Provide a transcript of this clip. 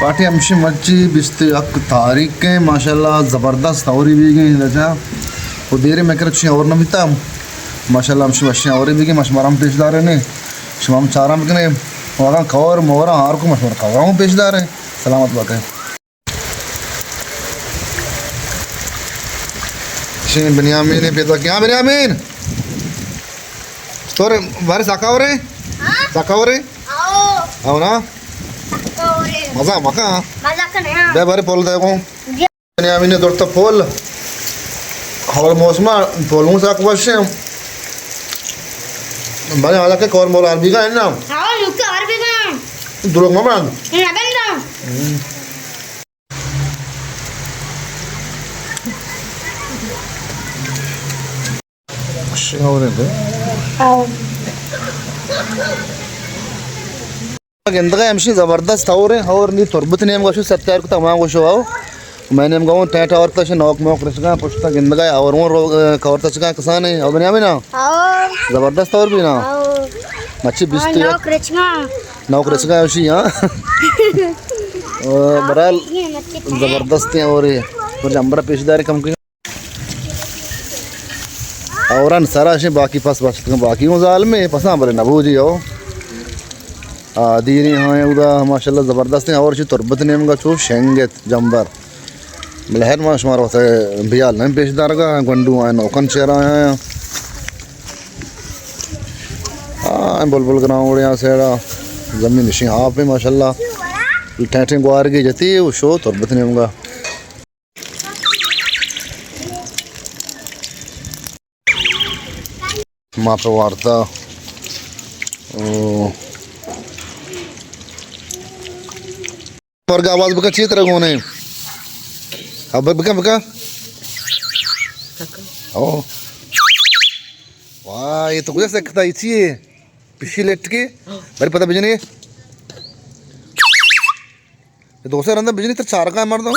پارٹی ہمشی مرچی بیست و یک تاریخ ءَ، ماشاءاللہ زبردست ہوری بیگیں رجا۔ و دیرے میں کرا چی ہور نہ بیتا۔ ماشاءاللہ ہمشی وشیں ہوری بیگیں، ما شمارا ہم پیش داریں نے۔ شما ہم چاراں بکنے۔ و اگاں کور مورا ہار کو ما شمارا کور ہم پیش داریں۔ سلامت باتے۔ شین بنیامین پیدا کیا بنیامین؟ تو رے بارے ساکا ہو رے؟ ہاں؟ ساکا ہو رے؟ آؤ۔ آؤ نا؟ ساکا ہو رے۔ مزہ مکا؟ مزہ کنے، ہاں۔ بے بارے پول دے کو۔ جی۔ بنیامین نے درتا پول۔ ہور موسم پولوں ساک وشیں۔ بارے حالا کہ کور مول عربی کا ہے نا؟ ہاں، لوگ عربی کا۔ دروگ مبران۔ نہ بندہ۔ گندگا ہمشی زبردست ہور ایں، ہور نی تربت نیمگا شو ستیار کتا، ہما گوشو آؤ۔ میں نیمگا ہوں ٹینٹ ہور کتا، نوک موک رچگا، پشتا گندگا ہور ہوں رو-، کور تچگا کسانے، او بنیامین نا؟ ہور۔ زبردست ہور بی نا؟ ہور۔ مچی بیست ہاں، یک۔ نوک رچگا۔ نوک رچگا ہمشی، ہاں۔ او، برال۔ یہ مچی ٹینٹ۔ زبردست ایں ہور ایں۔ پر جمبرا پیش دارے کم کی۔ ہوران سرا شیں، باقی پس بچتگاں، باقی اوں ظالمیں پساں بلے نبوجی ہو۔ آ، دیریں ہاں، اودا ماشاءاللہ زبردستیں ہور چی تربت نیمگا چو شنگت جمبر۔ بلے ہر ما شمارا واسطے بیال نہیں پیش دارگا، گونڈو آئیں نوکن چہرہ آئیں۔ آ، بلبل گراؤنڈ یہاں سیڑا زمین نشیں آپ ہے ماشاءاللہ۔ ٹینٹیں گوارگی جتی، وہ شو تربت نیمگا۔ ما پہ وارتا۔ او۔ پر آواز بکن، چی ترا گونے؟ اب بکن، بکن۔ او۔ واہ، یہ تو کجا سکتا، یہ چی ہے؟ پشی لٹ کے؟ بری پتہ بجنے؟ دو سر اندر بجنی تر چارگا مردم۔